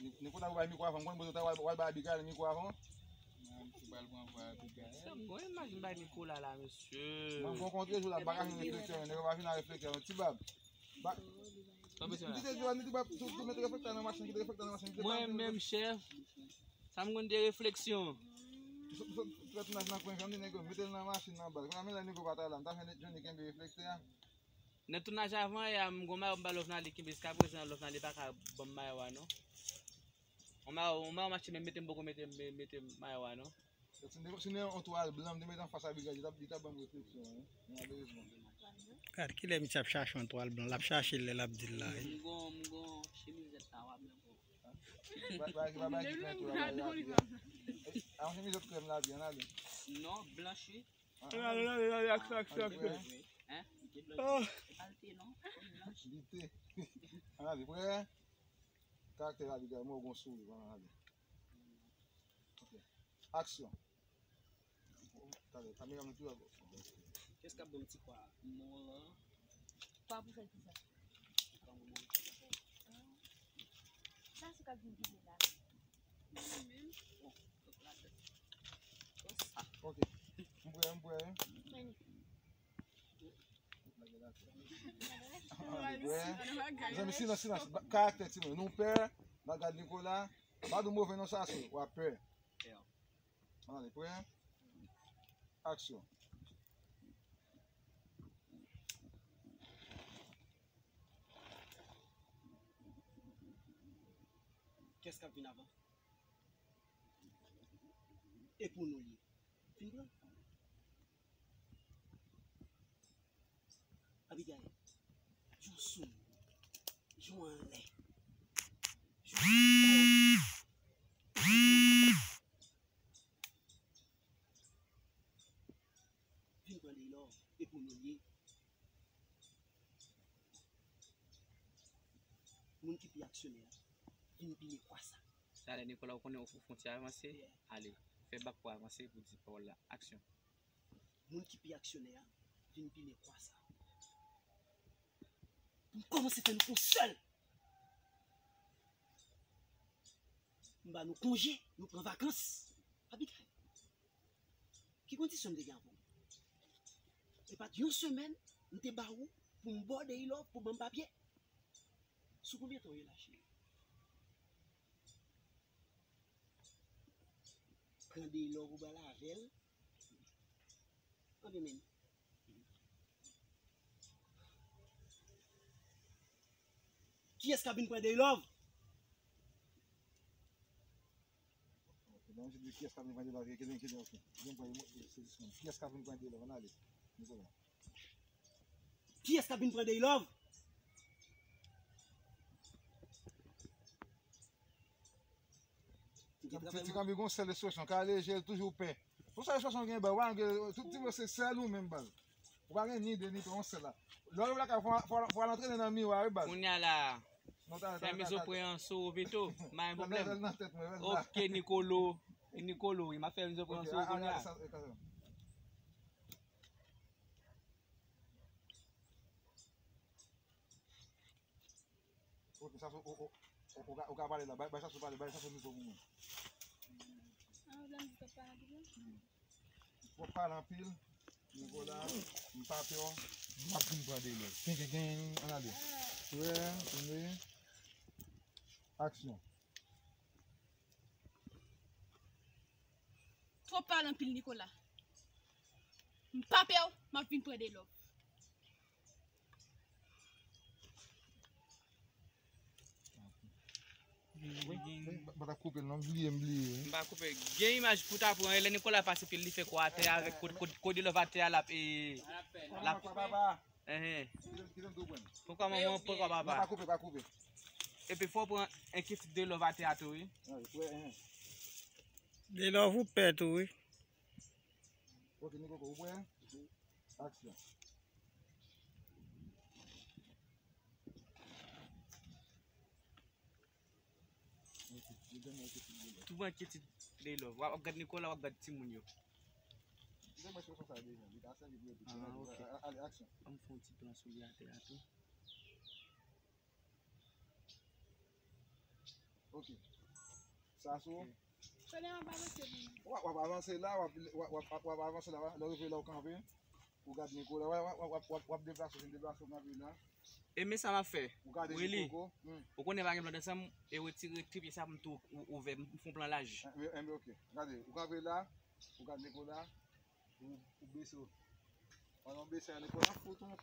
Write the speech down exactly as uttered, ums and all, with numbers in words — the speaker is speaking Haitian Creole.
Ni- Nicolas, ou bay mikwo avan, m konn bozo ta, w al bay Abigail mikwo avan. Mwen, m pral pran vwa Abigail. Sa m gon imaj m bay Nicolas la, mesye. Mwen, bon kontre jou la, m pa ka jwenn reflektè, nèg yo pa vin a reflektè, non, ti bab. Ba- Sa w bezwen la? Li te di, li te ba- tou- tou met reflektè nan machin, kite reflektè nan machin, kite Mwen menm, chèf, sa m konn de refleksyon. Sou- sou- sou tounaj nan kwen, jan m di nèg yo, mete l nan machin nan baz. Kounya, men lè nèg yo pa ta la, m ta fè Johnny kenbe reflektè a. Nan tounaj avan yè a, m gon mayo m ba Lovnaly kenbe, jiskaprezan Lovnaly pa ka ban m mayo a non. On mayo, on mayo m achte men m mete m poko mete, mete mayo a non. Si n te, si n te yon twal blan, m te mete anfas Abigail, li t ap, li t ap ban m refleksyon, wi. Malerezman. Gad, kilè misye ap chache yon twal blan? L ap chache l lè l ap di l la, wi. M gon, m gon chemizèt la, w ap byen bon. Ba- ba- ba- ba- ki plen tou la, ba- ba- ba- A, yon chemizèt krèm la, byen ale. Non, blanch, wi. Ah, Ann ale, ann ale, ann ale, aksyon, aksyon, aksyon. Hein? Li te blanch. Ah. E pa l te, non. Li blanch. Li te. Ann ale, prè? Karaktè Abigail, mwen, w gon souri, ann ale. Ok. Aksyon. Talè, kamera mwen tou la. Kiyès k ap ban m ti kwa? Mwen lan. Kwa pou fè kisa? Kwa mwen mwen. Sa se k ap vin vini la. Mwen menm. Bon, donk la tèt. Konsa. Ok. M prè, m prè. Mezanmi, silans, silans. Ba- Karaktè timoun. Nou pè, n ap gad Nicolas. Pa di w move non, sa se, w ap pè. Ann ale, prè? Aksyon. Kiyès k ap vin avan? E pou nou li ye. Fin pran. Abigail, jou sou, jou anlè, jou anlè. Vin pran Daylove, e pou nou li ye. Moun ki pi aksyonè a, vin pile kwa sa. Talè, Nicolas, ou konnen ou fè ti avanse? Yeah. Ale, fè bak pou avanse pou di pawòl la. Aksyon. Moun ki pi aksyonè a, vin pile kwa sa. Pou m kòmanse fè nou fè yon sèl. M ba nou konje, nou pran vakans. Abigail, ki kondisyon m te gen avè w? E pa t yon semèn m te ba ou pou m ba w Daylove pou ban m papye? Sou konbyen tan w ye la, cheri? Pran Daylove ou ba l avè l. Anben men. Kiyès k ap vin pran Daylove? Kiyès k ap vin pran Daylove? Kiyès k ap vin pran Daylove? Ann ale. Nicolas. Kiyès k ap vin pran Daylove? Ti Kanbi gon sèl ekspresyon, ka leje l toujou pè. Pou sa ekspresyon gen ba, w pa gen, tout ti se sèl ou menm baz. Ou pa gen ni de ni twa, yon sèl la. Lè w lakay, fò, fò, fò al antrene nan miwa, wi, baz. Kounye a la, fè mizo pran sou ou pito, m pa gen pwoblèm. Ok, Nicolo, Nicolo, wi, m ap fè mizo pran sou ou kounye a. Ok, sa, o, o, o, o, ou ka, ou ka pale la. Bay, bay sa sou pale, bay sa sou mikwo pou mwen. Ah, ou la, m di, papa, la, di, twòp pale anpil. Nicolas, m pa pè w. M ap vin pran Daylove. Gen, gen, gen, ann ale. Prè, tande. Aksyon. Twòp pale anpil, Nicolas. M pa pè w, m ap vin pran Daylove. Wi, gen. Ba, ba ta koupe l non, m bliye, m bliye. M pa koupe. Gen imaj pou ta pran, e lè Nicolas pase pil, li fè kwa atè avèk ko, ko, ko Daylove atè a, l ap, e, l ap. Enhen. Poukwa manman w pran kwa papa? Pa koupe, pa koupe. Epi fò w pran en kit Daylove atè a tou, wi. Daylove ou pè tou, wi. Ok, Nico, ou prè? Aksyon. Tou ban kit Daylove. W ap gad Nicolas, w ap gad timoun yo. Ah, ok. Ann fè yon ti plan sou li atè a tou. Ok. Sa sou. W ap, w ap avanse la, w ap, w ap, w ap, w ap avanse la, lè w rive la, w kanpe. Ou gad Nicolas, w ap, w ap, w ap, w ap, w ap deplase, w fin deplase, w kanpe la. E men sa m ap fè. Ou gade Willy, Jikoko. Hmm. Ou konnen pa gen plan ansanm, e retire tripye sa pou m tou ou- ouvè, m fè yon plan laj. Enben, enben, ok. Gade, ou kanpe la, ou gad Nicolas, ou, ou bese. Pandan w bese a, Nicolas fout yon